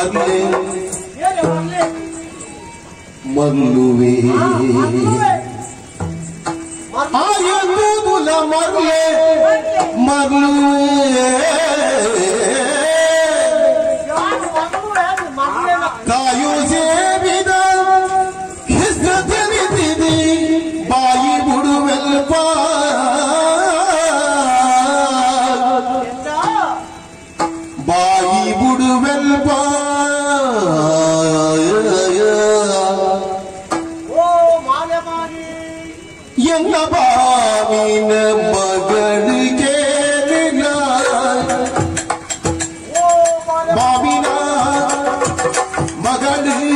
ಮರ್ಲೆ ಮರ್ಲುವೆ ಆಯಂದುಲ ಮರ್ಲೆ ಮರ್ಲುವೆ ಕಾಯು ಸೇವಿದ ಹಿಸ್ರತಿರಿತಿದಿ ಬಾಯಿ ಬುಡುವೆಲ್ಪ ಬಾಯಿ ಬುಡುವೆಲ್ಪ ಎನ್ನ ಬಾವಿನ ಮಗಳಿಗೆ ಬಾವಿನ ಮಗಳಿಗೆ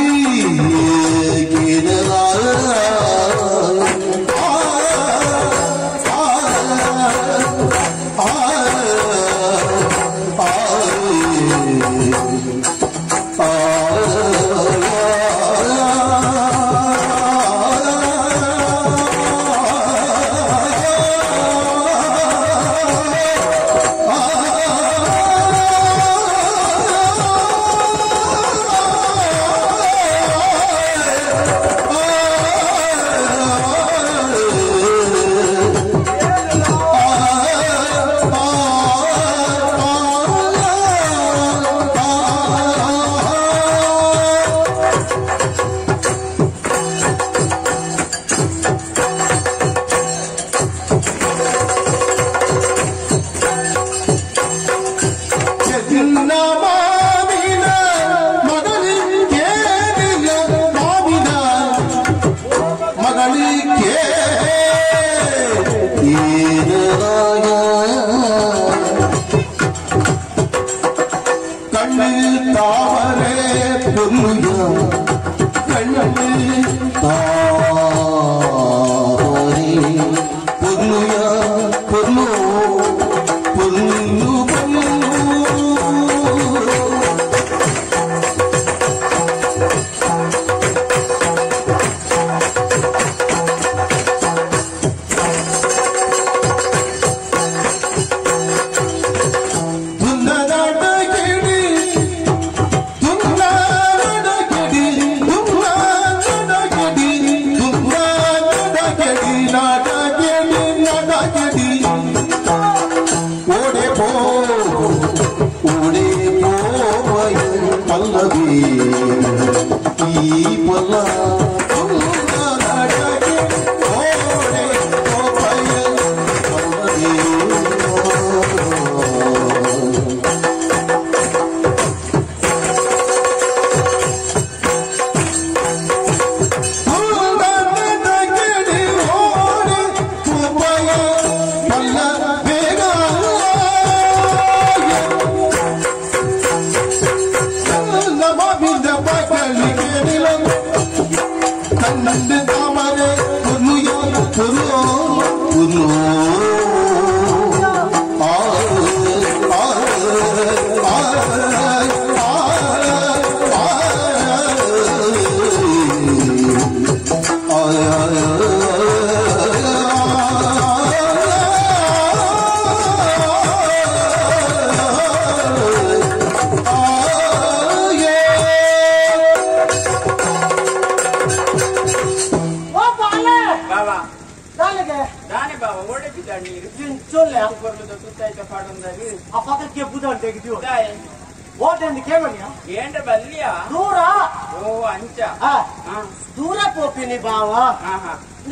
ದೂರ ಪೋಪಿನಿ ಬಾವ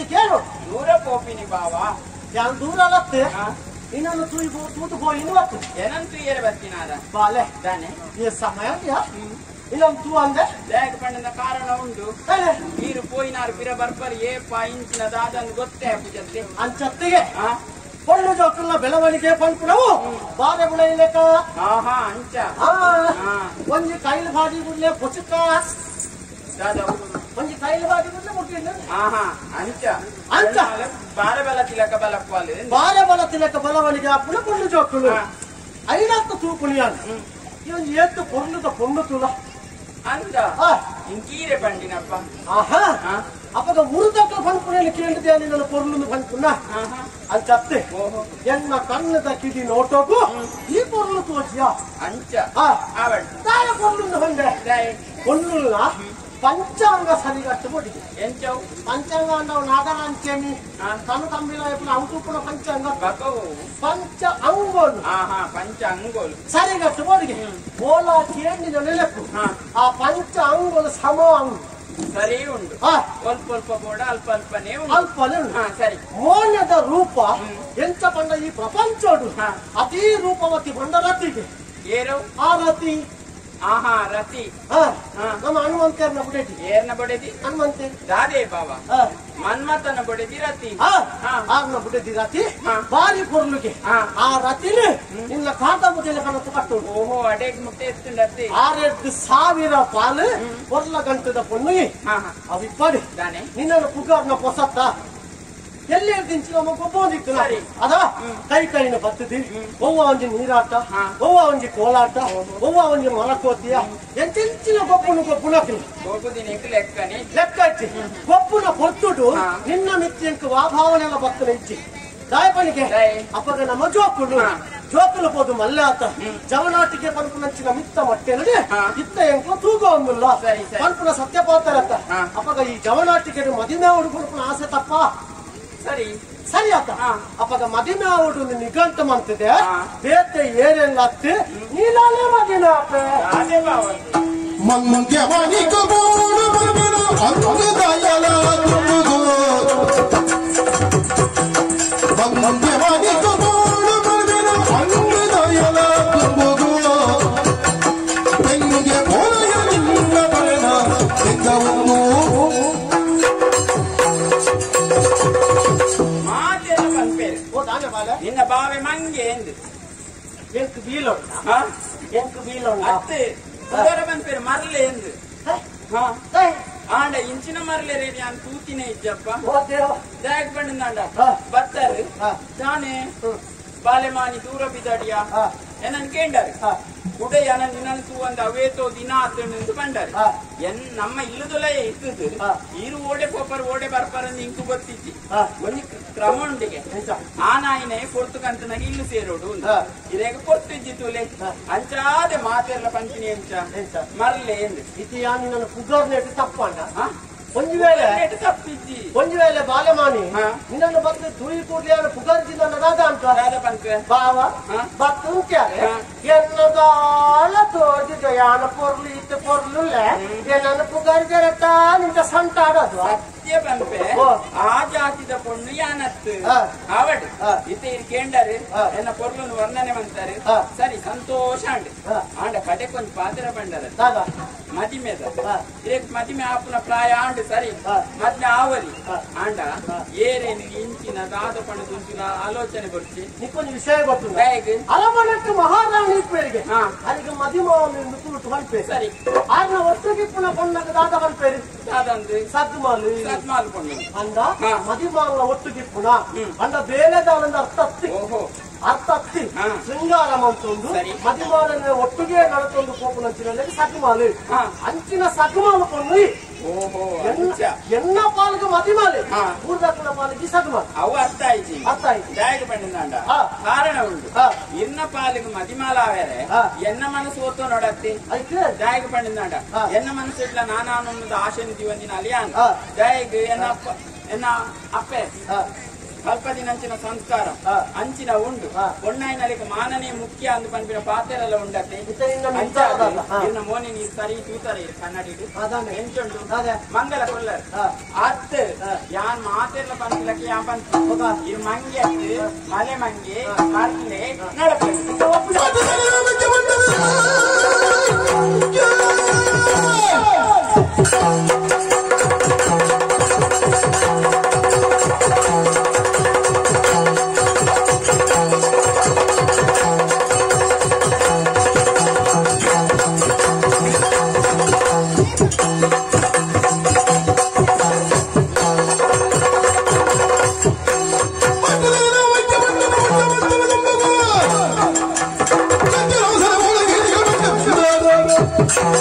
ಕೇಳು ದೂರ ಪೋಪಿನಿ ಬಾವ ಯಾನ್ ದೂರ ಲತ್ತೆ ಇನ್ನೊಂದು ತೂತು ಪೋಯಿನ ಬತ್ತು ಏನಂತ ತುಯ್ಯರೆ ಬರ್ತೀನಾದ ಬಾಲೆ ತಾನೆ ಈ ಸಮಯ ಇನ್ನೊಂದು ತೂ ಅಂದೆ ಲೇಖ ಪಂಡದ ಕಾರಣ ಉಂಟು ನೀರು ಪೋಯಿನಾರು ಪಿರ ಬರ್ಬರ್ ಏ ಇಂಚಿನ ದಾದನ್ ಗೊತ್ತೇ ಪೂಜತ್ತೆ ಅಂಚತ್ತಿಗೆ ಪೊಳ್ಳು ಜೋಕುಲ್ಲ ಬೆಳವಣಿಗೆ ಪಂಪುಣವು ಬಾರೆ ಬುಳೆಯಿಲೆಕ ಆಹಾ ಅಂಚ ಒಂಜಿ ಕೈಲ್ ಬಾಜಿ ಗುಡ್ಲೆ ಪೊಚುಕ ಒಂಜಿ ಕೈಲ್ ಬಾಜಿ ಗುಡ್ಲೆ ಮುಟ್ಟಿಲ್ಲ ಆಹಾ ಅಂಚ ಅಂಚ ಬಾರೆ ಬಲ ತಿಲಕ ಬಲಕ್ವಾಲು ಬಾರೆ ಬಲ ತಿಲಕ ಬಲವಣಿಗೆ ಅಪ್ಪುಣ ಪೊಳ್ಳು ಜೋಕುಲು ಐನಾತ್ತ ತೂಪುಣಿಯಾನ್ ಇವನ್ ಏತ್ತು ಪೊರ್ಲುದ ಪೊಣ್ಣು ತುಲ ಅಂದ ಇಂಕೀರೆ ಪಂಡಿನಪ್ಪ ಆಹಾ ಅಪ್ಪಗ ಉರುದಕ್ಕ ಪನ್ಪುನ ಕೇಳಿದೆ ನಿನ್ನ ಪೊರ್ಲು ಪನ್ಪುನ ಅಂಚತ್ತೆ ಎನ್ನ ಕಣ್ಣದ ಕಿಡಿ ನೋಟೋಗು ಈ ಪೊರ್ಲು ತೋಚಿಯ ಅಂಚ ತಾಯ ಪೊರ್ಲು ಬಂದೆ ಒಳ್ಳುಲ್ಲ ಪಂಚಾಂಗ ಸರಿಗಟ್ಟು ಕೊಟ್ಟಿದೆ ಎಂಚವು ಪಂಚಾಂಗ ಅಂದವು ನಾಗರ ಅಂಚೇಮಿ ತನು ತಂಬಿಲ ಅಂಕುಪುನ ಪಂಚಾಂಗ ಪಂಚ ಅಂಗೋಲು ಪಂಚ ಅಂಗೋಲು ಸರಿಗಟ್ಟು ಕೊಡಿಗೆ ಓಲಾ ಕೇಂದಿನ ನೆನಪು ಆ ಪಂಚ ಅಂಗೋಲು ಸಮ ಅಂಗು ಸರಿ ಉಂಟು ಅಲ್ಪ ಅಲ್ಪ ಬೋಡ ಅಲ್ಪ ಅಲ್ಪನೇ ಅಲ್ಪನೇ ಉಂಟು ಸರಿ ಮೋನದ ರೂಪ ಎಂಚ ಪಂಡ ಈ ಪ್ರಪಂಚೋಡು ಅತಿ ರೂಪವತಿ ಬಂಡ ರತಿಗೆ ಏರು ಆ ರತಿ ಆಹಾ ರತಿ ನಮ್ಮ ಹನುಮಂತೇರ್ನ ಬುಡೆದಿ ಏರ್ನ ಬುಡೆದಿ ಹನುಮಂತೆ ದಾದೆ ಬಾಬಾ ಮನ್ಮಥನ ಬುಡೆದಿ ರತಿ ಆರ್ನ ಬುಡೆದಿ ರತಿ ಬಾರಿ ಪೊರ್ಲುಗೆ ಆ ರತಿನ ನಿನ್ನ ಕಾಟ ಮುದೆಲೆ ಕಣತ್ತು ಕಟ್ಟು ಓಹೋ ಅಡೇಗ್ ಮುಟ್ಟೆ ಎತ್ತುಂಡತ್ತಿ 6,000 ಪಾಲು ಪೊರ್ಲ ಗಂಟದ ಪೊಣ್ಣು ಅವಿಪ್ಪಾಡಿ ನಿನ್ನ ಪುಗಾರ್ನ ಪೊಸತ್ತ ಎಲ್ಲಿ ದಿಂಚಿ ನಮ್ಮ ಗೊಬ್ಬೊಂದಿತ್ತು ಅದ ಕೈ ಕೈನ ಬತ್ತದಿ ಒವ್ವ ಒಂಜಿ ನೀರಾಟ ಒವ್ವ ಒಂಜಿ ಕೋಲಾಟ ಒವ್ವ ಒಂಜಿ ಮರಕೋತಿಯ ಎಂತೆಂಚಿನ ಗೊಬ್ಬುನು ಗೊಬ್ಬುನ ಲೆಕ್ಕ ಇಚ್ಚಿ ಗೊಬ್ಬುನ ಪೊರ್ತುಡು ನಿನ್ನ ಮಿತ್ಯಂಕ ವಾಭಾವನೆಲ್ಲ ಬತ್ತನ ಇಚ್ಚಿ ದಾಯಪಣಿಗೆ ಅಪ್ಪಗ ನಮ್ಮ ಜೋಕುಲು ಜೋಕುಲು ಪೋದು ಮಲ್ಲಾತ ಜವನಾಟಿಗೆ ಪನ್ಪುನಂಚಿನ ಮಿತ್ತ ಮಟ್ಟೆನಡೆ ಇತ್ತ ಎಂಕ್ಲ ತೂಗ ಒಂದುಲ್ಲ ಪನ್ಪುನ ಸತ್ಯಪಾತರತ್ತ ಅಪ್ಪಗ ಈ ಜವನಾಟಿಗೆ ಮದಿಮೆ ಹುಡುಗನ ಆಸೆ ತಪ್ಪ ಸರಿ ಸರಿ ಆತ ಅಪ್ಪಗ ಮದಿಮೆ ಆವಡು ನಿಘಂಟು ಮಂತಿದೆ ಬೇತೆ ಏರೆಲ್ಲ ಅತ್ತಿ ನೀಲಾಲೆ ಮದಿಮೆ ಆಪೆ ಮಂಗ್ಯಮನಿಕ ಬೋಡು ಬರ್ಬನು ಅಂಗದಯಲ ತುಂಬುಗೋ ಮಂಗ್ಯಮನಿಕ ಬೋಡು ಬರ್ಬನು ಅಂಗದಯಲ ತುಂಬುಗೋ ತೆಂಗೆ ಪೋಲಯ ನಿನ್ನ ಬರಣ ತೆಂಗವನ್ನು ನಿನ್ನ ಬಾವೆ ಮಂಗೆ ಎಂದು ಎಂಕ್ ಬೀಲೊಂಡ ಎಂಕ್ ಬೀಲೊಂಡ ಅತ್ತೆ ಉದರ ಬಂದ್ಪೇರು ಮರಲೆ ಎಂದು ಆಂಡ ಇಂಚಿನ ಮರಲೆ ರೇಡಿ ನಾನು ತೂತಿನೇ ಇಜ್ಜಪ್ಪ ಜಾಗ್ ಬಂಡಂದಾಂಡ ಬರ್ತಾರೆ ತಾನೇ ಬಾಲೆಮಾನಿ ದೂರ ಬಿದ್ದಾಡಿಯ ಏನನ್ ಕೇಂಡಾರೆ ಉಡಯ ನಿನ್ನ ತೂವಂದ ಅವೇತೋ ದಿನ ಆತಂದು ಬಂಡಾರೆ ಎನ್ ನಮ್ಮ ಇಲ್ಲದೊಲ ಇತ್ತದು ಈರು ಓಡೆ ಪೋಪರ್ ಓಡೆ ಬರ್ಪರ್ ಇಂಕು ಗೊತ್ತಿಜ್ಜಿ ಒಂಜಿ ಕ್ರಮ ಉಂಡಿಗೆ ಆ ನಾಯಿನೇ ಪೊರ್ತು ಕಂತನಾಗ ಇಲ್ಲು ಸೇರೋಡು ಇದೇಗ ಪೊರ್ತು ತುಲೆ ಅಂಚಾದೆ ಮಾತೆಲ್ಲ ಪಂಚಿನಿ ಎಂಚ ಮರಲೆ ಎಂದು ಇತಿಯಾ ನಿನ್ನ ಪುಗಾರ್ನೇಟ್ ತಪ್ಪಂಡ ಒಂಜಿ ವೇಳೆ ತಪ್ಪಿಜ್ಜಿ ಒಂಜಿ ವೇಳೆ ಬಾಲೆಮಾನಿ ನಿನ್ನನ್ನು ಬತ್ತು ತುಯಿ ಕೂಡ್ಲೆ ಪುಗಾರ್ಜಿನ ದಾದ ಅಂತ ಬಾವ ಬತ್ತು ಎನ್ನದಾಳ ತೋಜಿದ ಯಾನ ಪೊರ್ಲು ಇತ್ತು ಪೊರ್ಲುಲ್ಲ ಏನನ್ನು ಪುಗಾರ್ಜರತ್ತ ನಿಂತ ಸಂಟ ಆಡೋದು ಸತ್ಯ ಬಂಪೆ ಆ ಜಾತಿದ ಪೊಣ್ಣು ಯಾನತ್ತು ಆವಡು ಇತ್ತ ಇರ್ ಕೇಂಡರು ಎನ್ನ ಪೊರ್ಲುನು ವರ್ಣನೆ ಮಂತಾರೆ ಸರಿ ಸಂತೋಷ ಅಂಡ್ ಆಂಡ ಕಡೆ ಕೊಂಚ ಪಾತ್ರ ಬಂಡರ ಮದಿಮೆದ ಇರೇಕ್ ಮದಿಮೆ ಆಪುನ ಪ್ರಾಯ ಆಂಡು ಸರಿ ಮದ್ಮೆ ಆವಲಿ ಆಂಡ ಏರೇನು ಇಂಚಿನ ದಾದ ಪಣ ಆಲೋಚನೆ ಬರ್ಚಿ ನಿಕ್ಕೊಂದು ವಿಷಯ ಗೊತ್ತು ಅರಮನೆಟ್ಟು ಮಹಾರಾಣಿ ಇಪ್ಪೇರಿಗೆ ಅದಕ್ಕೆ ಮದಿಮಾವನ್ನು ತುಳುಟು ಪನ್ಪೇರು ಸರಿ ಆರ್ನ ಒಟ್ಟುಗಿಪ್ಪುನ ಪೊಣ್ಣಗ ದಾದ ಪನ್ಪೇರು ದಾದಂದು ಸದ್ಮಾಲು ಸದ್ಮಾಲು ಪೊಣ್ಣು ಅಂದ ಮದಿಮಾಲ ಒಟ್ಟುಗಿಪ್ಪುನ ಅಂಡ ಬೇಲೆದಾನಂದ ಅರ್ಥ ಅತ್ತಿ ಅರ್ಥ ಅತ್ತಿ ಶೃಂಗಾರ ಮಂತೊಂದು ಮದಿಮಾಲನ ಒಟ್ಟುಗೆ ನಡತೊಂದು ಪೋಪುನಂಚಿನಲ್ಲಿ ಸಗ್ಮಾಲು ಅಂಚಿನ ಸಗ್ಮಾಲು ಪೊಣ್ಣು ಎನ್ನ ಪಾಲಿಗೆ ಮದಿಮಾಲೆ ಊರ್ದಾಕನ ಪಾಲಿಗೆ ಸಗ್ಮಾಲು ಅವು ಅರ್ಥ ಆಯ್ತು ಅರ್ಥ ಆಯ್ತು ಜಾಗ ಪಂಡಿಂದಾಂಡ ಕಾರಣ ಉಂಟು ಎನ್ನ ಪಾಲಿಗೆ ಮದಿಮಾಲ ಆವೇರೆ ಎನ್ನ ಮನಸ್ಸು ಓದ್ತೋ ನೋಡತ್ತಿ ಜಾಗ ಪಂಡಿಂದಾಂಡ ಎನ್ನ ಮನಸ್ಸು ಇಡ್ಲ ನಾನಾನೊಂದು ಆಶೆ ಜೀವನ ಅಲಿಯಾನ್ ಜಾಯಗ್ ಎನ್ನ ಅಪ್ಪ ಎನ್ನ ಅಪ್ಪೆ ಸ್ವಲ್ಪ ದಿನಂಚಿನ ಸಂಸ್ಕಾರ ಅಂಚಿನ ಉಂಡು ಒಣ್ಣಾಯಿನಲಿಗೆ ಮಾನನೇ ಮುಖ್ಯ ಅಂದು ಪನ್ಪಿನ ಪಾತೆರೆಲ್ಲ ಉಂಡತ್ತೆ ಇನ್ನ ಮೋನಿ ನೀರು ಸರಿ ತೂತಾರೆ ಕನ್ನಡಿಡು ಎಂಚುಂಡು ಮಂಗಲ ಕೊಲ್ಲರ್ ಅತ್ ಯಾನ್ ಮಾತೆಲ್ಲ ಪನ್ಪಿಲಕ್ಕೆ ಯಾನ್ ಪನ್ಪಿ ಈ ಮಂಗೆ ಅತ್ತು ಮಲೆ ಮಂಗೆ ಮರ್ಲೆ ನಡಪೆ Thank you.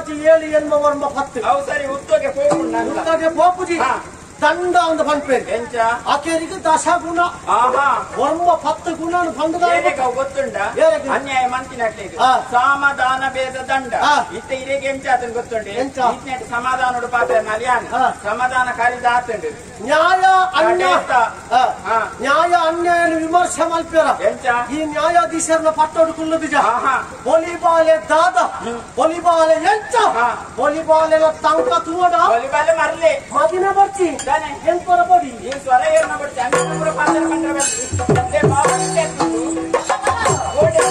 6 7 8 9 10 ಅವು ಸರಿ ಉತ್ತೋಗೆ ಪೋಪುಂಡು ಉತ್ತೋಗೆ ಪೋಪುಜಿ ದಂಡ ಒಂದು ಪನ್ಪೇರು ಎಂಚ ಆಕೆರಿಗೆ ದಶ ಗುಣ ಆಹಾ 9 10 ಗುಣ ಪಂಡದ ಗೊತ್ತುಂಡ ಅನ್ಯಾಯ ಮಂತಿನಟ್ಲಿಗೆ ಸಮಾಧಾನ ಭೇದ ದಂಡ ಇತ್ತ ಇರೆಗೆ ಎಂಚ ಆತನ ಗೊತ್ತುಂಡು ಎಂಚ ಇತ್ನೆಟ್ ಸಮಾಧಾನೋಡು ಪಾತ್ರ ನಲಿಯಾನ ಸಮಾಧಾನ ಕಾರಿದ ಆತುಂಡು ನ್ಯಾಯ ಅನ್ಯಾಯ ನ್ಯಾಯ ಅನ್ಯಾಯ ವಿಮರ್ಶೆ ಮಲ್ಪೇರ ಎಂಚ ಈ ನ್ಯಾಯಾಧೀಶರನ್ನ ಪಟ್ಟೋಡು ಕುಲ್ಲುದಿಜ ಪೊಲಿಬಾಲೆ ದಾದ ಪೊಲಿಬಾಲೆ ಎಂಚ ಪೊಲಿಬಾಲೆ ತಂಕ ತೂವಡ ಪೊಲಿಬಾಲೆ ಮರ್ಲೆ ಮದಿನ ಬರ್ಚಿ ಎಂಪರ ಬಡಿ ಈ ಸ್ವರ ಏರ್ನ ಬಡ್ಚಿ ಅಂಚ ಪೂರ ಪಾತ್ರ ಪಂಡ್ರ ಬರ್ಚಿ ಲೇ ಬಾಬು ಓಡೆ.